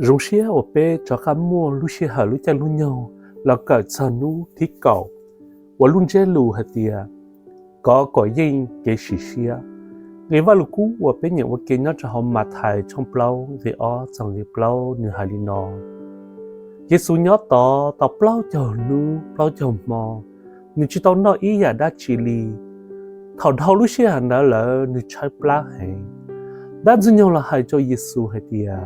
Zoo siab uas peb rov qab muaj lub sij hawm lub caij lub nyoog los kawm txog hnub thib kaum uas lub ntsiab lus hais tias kov kom yeej kev sim siab. Nqe Vajluskub uas peb nyeem ua ke nyob rau hauv Mathais tshooj plaub nqe ob txog nqe plaub nws hais li no: Yexus nyob tod tau plaub caug hnub plaub caug hmo, nws tsis tau noj ib yam dab tsi li. Thaum dhau lub sij hawm ntawd lawm nws tshaib plab heev. Dab Ntxwg Nyoog los hais rau Yexus hais tias,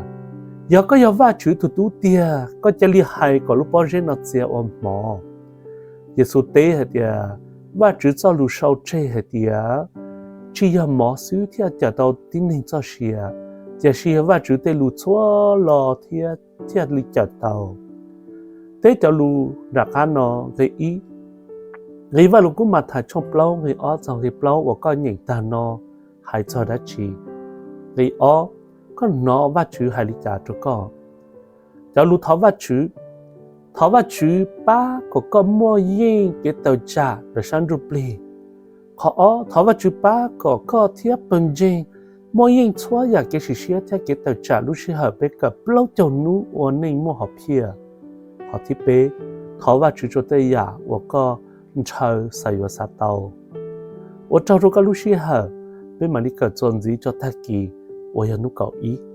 Yog koj yog Vajtswv tus Tub tiag, koj cia li hais kom lub pob zeb no txia ua mov. Yexus teb hais tias, Vajtswv txoj lus sau tseg hais tias, Tsis yog mov xwb thiaj cawm tau tib neeg txoj sia, tiam sis yog Vajtswv tej lus txhua lo thiab thiaj li cawm tau. Teb cov lus nram qab no: Nqe ib, nqe Vajluskub Mathais tshooj plaub nqe ob txog nqe plaub uas koj nyeem tag no hais txog dab tsi? Nqe ob, koj hnov Vajtswv hais li cas rau koj? Cov lus thov Vajtswv: Thov Vajtswv pab kom koj muaj yeej kev tawm tsam ntawm sab ntsuj plig. Qhov ob, thov Vajtswv pab kom koj thiab pawg ntseeg muaj yeej txhua yam kev sim siab thiab kev tawm tsam lub sij hawm peb kawm plaub caug hnub ua neej muaj hom phiaj. Qhov thib peb, thov Vajtswv rau tej yam uas koj ntshaw xav yuav xav tau. Ua tsaug rau koj lub sij hawm, peb mam li kawm txuas ntxiv rau tag kis uas yog hnub kaum ib.